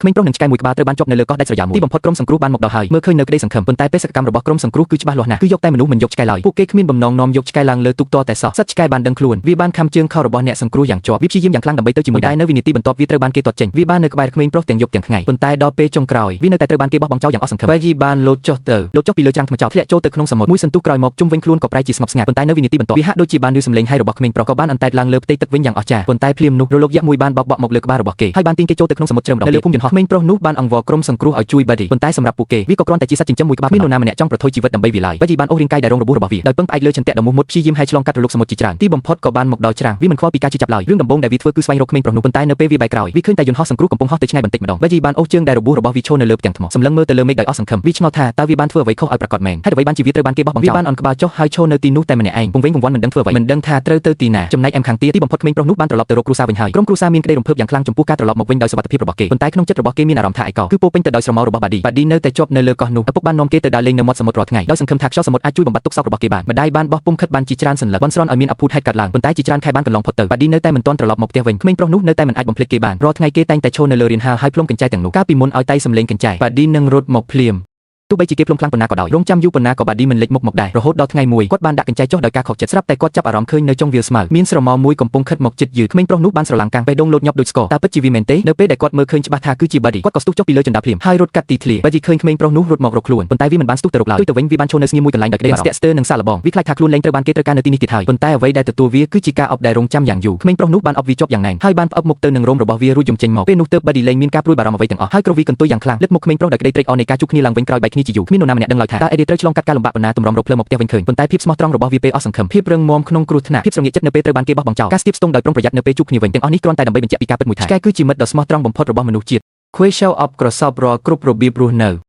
ក្មេងប្រុសនិងឆ្កែមួយក្បាលត្រូវបានជាប់នៅលើកោះដាច់ស្រយាលមួយទីបំផុតក្រុមសង្គ្រោះបានមកដល់ហើយមើលឃើញនៅក្តីសង្ឃឹមប៉ុន្តែបេសកកម្មរបស់ក្រុមសង្គ្រោះគឺច្បាស់លាស់ណាស់គឺយកតែមនុស្សមិនយកឆ្កែឡើយពួកគេគ្មានបំណងនាំយកឆ្កែឡើងលើទូកតតែសោះសត្វឆ្កែបានដឹងខ្លួនវាបានខាំជើងខោរបស់អ្នកសង្គ្រោះយ៉ាងជាប់វាព្យាយាមយ៉ាងខ្លាំងដើម្បីទៅជាមួយដែរនៅវិនាទីបន្ទាប់វាត្រូវបានគេទាត់ចេញវាបាននៅក្បែរក្មេងប្រុសទាំងយប់ទាំងថ្ងៃប៉ុន្តែដល់ពេលចុងក្រោយវានៅតែត្រូវបានគេបោះបង់ចោលយ៉ាងអស់សង្ឃឹម Baggy បានលោតចុះទៅលោតចុះពីលើច្រាំងថ្មចោលធ្លាក់ចូលទៅក្នុងសមុទ្រមួយសន្ទុះក្រោយមកជុំវិញខ្លួនក៏ប្រែជាស្ងប់ស្ងាត់ប៉ុន្តែនៅវិនាទីបន្ទាប់វាហាក់ដូចជាបានឮសំឡេងហៃរបស់ក្មេងប្រុសក៏បានអណ្តែតឡើងលើផ្ទៃទឹកវិញយ៉ាងអស្ចារ្យប៉ុន្តែភ្លាមនោះរលកយក្សមួយបានបោកបក់មកលើក្បាលរបស់គេហើយបានទាញគេចូលទៅក្នុងសមុទ្រជ្រៅម្ដងនៅលើភូមិយន្តហោះក្មេងប្រុសនោះបានអង្វរក្រុមសង្គ្រោះឲ្យជួយ Buddy ប៉ុន្តែសម្រាប់ពួកគេវាក៏គ្រាន់តែជាសត្វចិញ្ចឹមមួយក្បាលគ្មាននរណាម្នាក់ចង់ប្រថុយជីវិតដើម្បីវាឡើយ Buddy បានអូសរាងកាយដែលរងរបួសរបស់វាដោយពឹងផ្អែកលើឆន្ទៈដ៏មោះមុតព្យាយាមហែលឆ្លងកាត់រលកសមុទ្រជាច្រើនទីបំផុតក៏បានមកដល់ច្រាំងវាមិនខ្វល់ពីការឈឺចាប់ឡើយរឿងដំបូងដែលវាធ្វើគឺស្វែងរកក្មេងប្រុសនោះប៉ុន្តែនៅពេលវាបែរក្រោយវាឃើញតែយន្តហោះសង្គ្រោះកំពុងហោះទៅឆ្ងាយបន្តិចម្ដង Buddy បានអូសជើងដែលរបួសរបស់វាឈរនៅលើផ្ទាំងថ្មសម្លឹងមើលទៅលើមេឃដោយអស់សង្ឃឹមវាឆ្ងល់ថាតើវាបានធ្វើអ្វីខុសឲ្យប្រាកដមែនហេតុអ្វីបានជាវាត្រូវបានគេបោះបង់ចោលវាបានអន់ក្បាលចុះហើយឈរនៅទីនោះតែម្នាក់ឯងវង្វេងវង្វាន់មិនដឹងធ្វើអ្វីមិនដឹងថាត្រូវទៅទីណាចំណែកឯម្ខាងទៀតទីបំផុតក្មេងប្រុសនោះបានត្រឡប់ទៅរកគ្រួសារវិញហើយក្រុមគ្រួសារមានក្តីរំភើបយ៉ាងខ្លាំងចំពោះការត្រឡប់មកវិញដោយសុវត្ថិភាពរបស់គេប៉ុន្តែក្នុងចិត្តរបស់គេមានអារម្មណ៍ថាឯកោគឺពោពេញទៅដោយស្រមោលរបស់បាឌីបាឌីនៅតែជាប់នៅលើកោះនោះឪពុកបាននាំគេទៅដើរលេងនៅមាត់សមុទ្ររាល់ថ្ងៃដោយសង្ឃឹមថាខ្យល់សមុទ្រអាចជួយបំបាត់ទុក្ខសោករបស់គេបានម្ដាយបានបោះពុម្ពខិតបានជាច្រើនសន្លឹកបន់ស្រន់ឲ្យមានអភូតហេតុកើតឡើងប៉ុន្តែជាច្រើនខែបានកន្លងផុតទៅបាឌីនៅតែមិនទាន់ត្រឡប់មកផ្ទះវិញក្មេងប្រុសនោះនៅតែមិនអាចបំភ្លេចគេបានរាល់ថ្ងៃគេតែងតែឈរនៅលើរានហាលហើយផ្លុំកញ្ចែទាំងនោះកាលពីមុនឲ្យតែសំលេងកញ្ចែបាឌីនឹងរត់មកភ្លាមទោះបីជាគេផ្លុំខ្លាំងប៉ុណ្ណាក៏ដោយរងចាំយូរប៉ុណ្ណាក៏បាឌីមិនលេចមុខមកដែររហូតដល់ថ្ងៃមួយគាត់បានដាក់កញ្ចែចុះដោយការខកចិត្តស្រាប់តែគាត់ចាប់អារម្មណ៍ឃើញនៅចុងវាលស្មៅមានស្រមោលមួយកំពុងខិតមកជិតយឺតក្មេងប្រុសនោះបានស្រឡាំងកាំងបេះដូងលោតញាប់ដូចស្ករតើពិតជាវាមែនទេនៅពេលដែលគាត់មើលឃើញច្បាស់ថាគឺជាបាឌីគាត់ក៏ស្ទុះចុះពីលើជណ្ដើរភ្លាមហើយរត់កាត់ទីធ្លាបាឌីឃើញក្មេងប្រុសនោះរត់មករកខ្លួនប៉ុន្តែវាមិនបានស្ទុះទៅរកឡើយផ្ទុយទៅវិញវាបានឈរនៅស្ងៀមមួយកន្លែងដោយក្តីបារម្ភស្ទាក់ស្ទើរនិងសាកល្បងវាខ្លាចថាខ្លួនលែងត្រូវបានគេត្រូវការនៅទីនេះទៀតហើយប៉ុន្តែអ្វីដែលទទួលវាគឺជាការអបដែលរងចាំយ៉ាងយូរក្មេងប្រុសនោះបានអបវាជាប់យ៉ាងណែនហើយបានផ្អឹបមុខទៅនឹងរោមរបស់វារួចយំចេញមកពេលនោះទើបបាឌីលែងមានការព្រួយបារម្ភអ្វីទាំងអស់ហើយគ្រវីកន្ទុយយ៉ាងខ្លាំងលឹកមុខក្មេងប្រុសដោយក្តីត្រេកអរនៃការជួបគ្នាឡើងវិញក្រោយបែកគ្នាជាយូរគ្មាននរណាម្នាក់ដឹងឡើយថាតើអេឌីត្រូវឆ្លងកាត់ការលំបាកប៉ុណ្ណាទម្រាំរកផ្លូវមកផ្ទះវិញឃើញប៉ុន្តែភាពស្មោះត្រង់របស់វាពេលអស់សង្ឃឹមភាពរឹងមាំក្នុងគ្រោះថ្នាក់ភាពស្រងាកចិត្តនៅពេលត្រូវបានគេបោះបង់ចោលការស្ទាបស្ទង់ដោយប្រុងប្រយ័ត្ននៅពេលជួបគ្នាវិញទាំងអស់នេះគ្រាន់តែដើម្បីបញ្ជាក់ពីការពិតមួយថាឆ្កែគឺជាមិត្តដ៏ស្មោះត្រង់បំផុតរបស់មនុស្សជាតិ Quay show up ក្រសោបរាល់គ្រប់របៀបរស់នៅ។